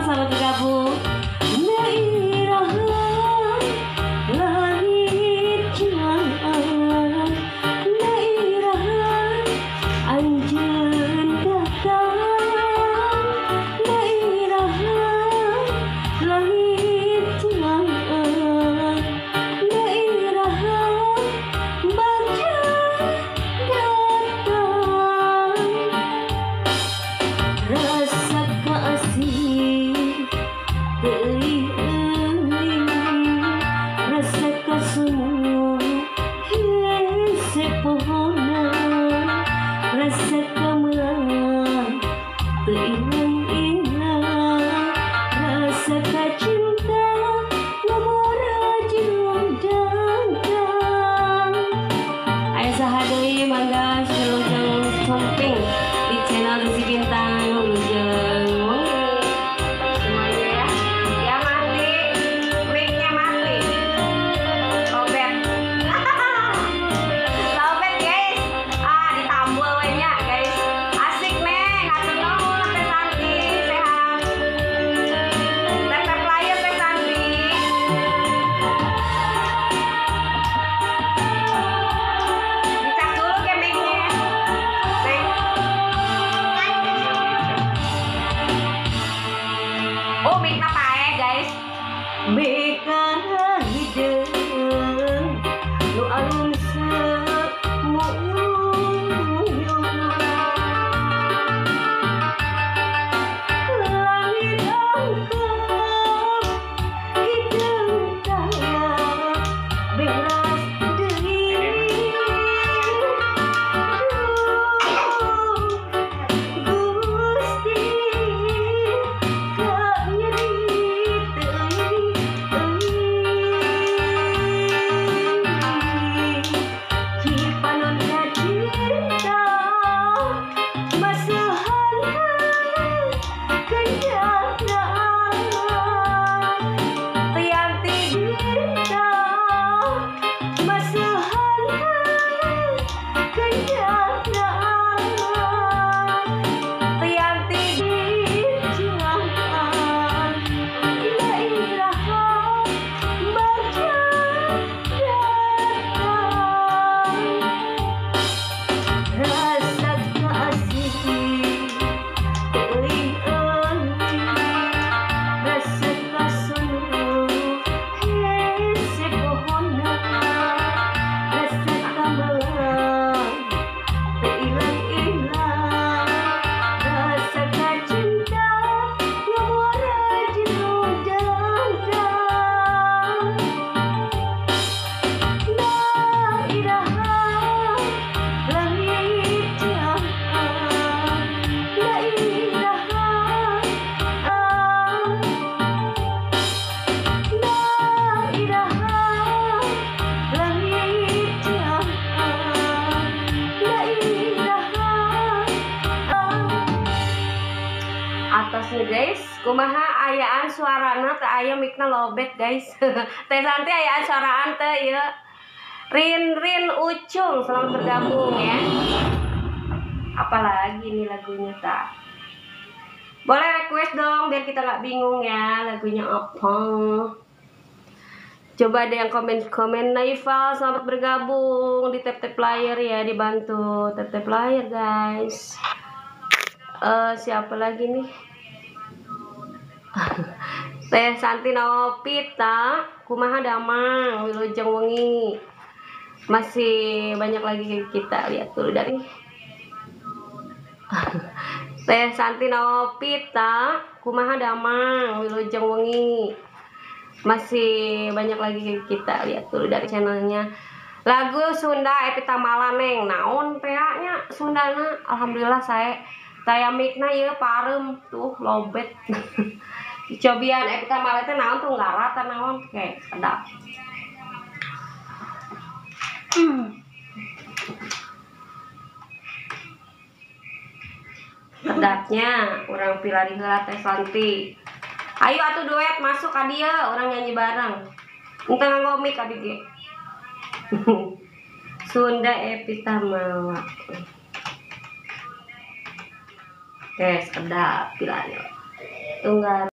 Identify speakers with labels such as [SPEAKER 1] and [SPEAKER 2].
[SPEAKER 1] selamat bergabung. Langit jalan, nairah anjeun datang, nairah langit jalan, nairah bagja datang. Rasa kasih rasa kasunu hese pohonan, rasa kamelang teu ilang-ilang, rasa kacinta ngomora jeung dangdang. Aya saha deui mangga wilujeng comping di channel Rizky Bintang wilujeng wengi semuanya ya. Ya mati, mic-nya mati. Lobet. Lobet guys. Ah, ditambul we nya guys. Asik neng, hatur nuhun Teh Santi, sehat. Tap-tap layar Teh Santi. Dicas dulu ke mic-nya. Neng. Oh, mic-na pae guys. Mic-na hideung nu alun semuyung. Langit angkep hideung taya beras deui. Duh, Gusti ka nyeri teuing. Cipanon kacinta masuhan kendaraan Tianti bintang masuhan kendaraan Tianti bintang daerah bagja datang. Rasa kasih teuing-euing, rasa kasunu hese pohona, rasa kamelang teu ilang-ilang, rasa kacinta ngamuara jeung dangdang. Daerah langit jalan, daerah daerah langit jalan, daerah. Atasnya guys, kumaha ayaan suarana teh aya mikna lobet guys. Teh Santi ayaan suaraan teh ieu. Rin Rin Ucung, selamat bergabung ya. Apalagi nih lagunya tak? Boleh request dong biar kita nggak bingung ya lagunya apa. Coba ada yang komen-komen. Naifal, selamat bergabung di tap-tap layar ya, dibantu tap-tap layar guys. Siapa lagi nih? Teh Santi Nawapita, kumaha damang, wilujeng wengi. Masih banyak lagi kita lihat dulu dari Teh Santi Nawapita, kumaha damang, wilujeng wengi. Masih banyak lagi kita lihat dulu dari channelnya. Lagu Sunda Evie Tamala neng, naon teh nya Sundana. Alhamdulillah saya taya mikna ieu pareum tuh lobet. Dicobian Evie Tamala teh naon tuh ngarata naon kayak sedap. Sedapnya orang pilari heula Teh Santi. Ayo atuh duet masuk ka dieu orang nyanyi bareng. Entah nganggo mic abi ge. Sunda Evie Tamala. Oke, sedap pilari. Tunggal.